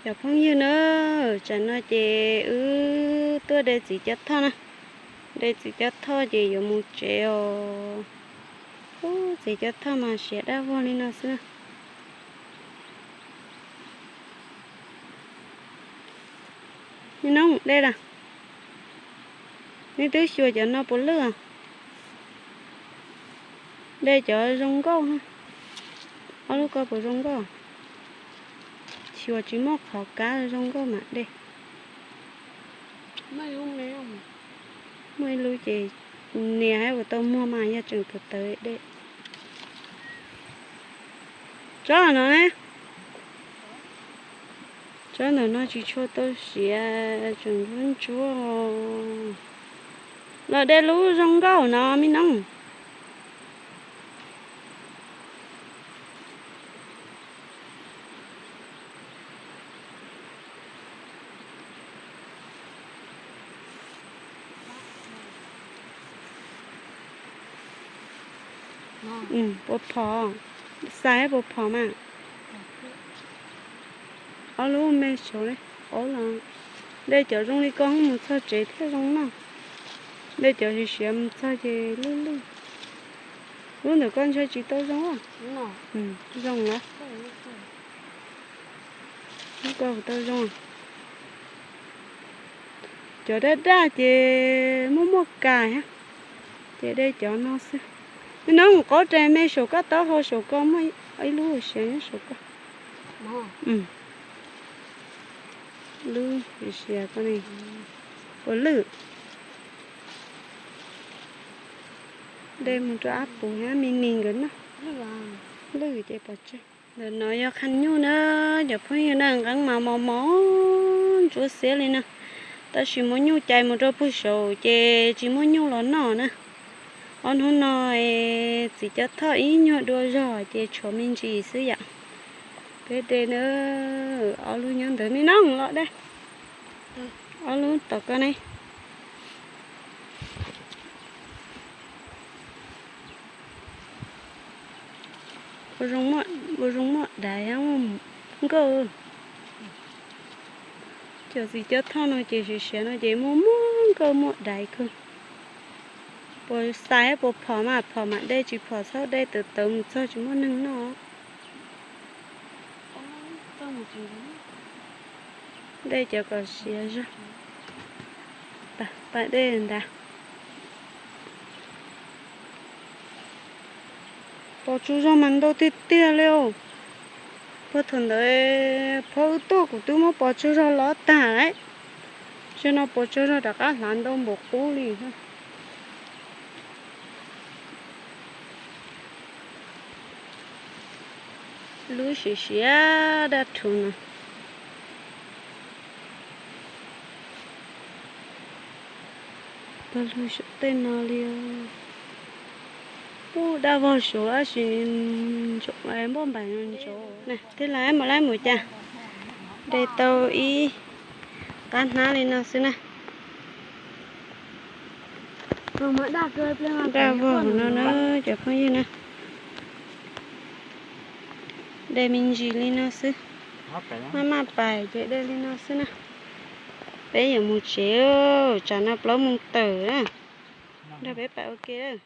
Cov phooj ywg na, tsam no ces wb tuaj de txiv cov thoj na. De txiv cov thoj ces yuav mus tsev os. Ub, txiv cov thoj mas siav daj vog li no xwb na. Neb noj de las? Neb twb xyuas cov no puas lwj? De cov zoo nkauj. Ob lub ko puas zoo nkauj? Xyuas tsis muaj qhov kab zoo nkauj mam de. Muaj ib lub ces nias hab ua tau muag mas yog tseem tawv tawv de. Tsob no ne, tsob ntawm no tsis tshua tau siav, tseem ntsuab ntsuab. Los de lub zoo nkauj no me nob. Puas phom? Xais puas phom mas? Ob lub me saud, de cov zoo li ko mus txog tsev thiaj zoo noj. De cov siav siav mus txog ces lwj lwj. Lub ntawm koj ntshai tsis tau zoo. Zoo lawm. Lub ko tau zoo. Cov daj daj ces muaj muaj kas thiab, ces de cov no xwb. Neb noj qaub rais me saum koj taub hau saum ko muaj ib lub siav nyob saum ko. Lub siav ko ne, puas lwj? De mus rau ab pum thiab me nis nkawd noj. Lwj ces pov tseg. Ntawm no yog qhov nyuj na, cov phooj ywg na, nqeeb mas mos mos ntsuab xiab li na. Tab sis muab nyuj cais mus rau pug saum ces tsis muaj nyuj los noj na. Ob hnub no txiv cov thoj ib nyuag dua zog ces tshuav me ntsis xwb yom. Peb de na, ob lub nyob ntawd me nob los de. Ob lub tom ko ne. Ua zoo muaj daiv nkauj. Cov txiv cov thoj no ces siav siav no ces muaj muaj nkauj muaj daiv kawg. Puas xais puas phom mas phom mam de, tsis phom txhob de, tawv tawv mus txog tsis muaj neeg noj. De cov kom siav zog. Pais de ntag. Pos tsaug zog mas ntau tiag tiag li os. Puag thaum ntawd phob wb tuaj kuv twb muab pos tsaug zog lov tag lawm. Tam sim no pos tsaug zog rov qab hlav ntau npaum qub li. Lub siav siav daj rhuv no. Pawg lug saum tej no li. Ub, daj vog suav tab sis npauj npaim no ntsoov. Tej laus mus laib mus cas, de tau ib qab hnab li no xwb na. Daj vog no na cov phooj ywg na. De me ntsis li no xwb. Maj maj pais ces de li no xwb na. Peb yuav mus tsev, tsam no plaub moos tawm na. Nrog peb pais ua ke.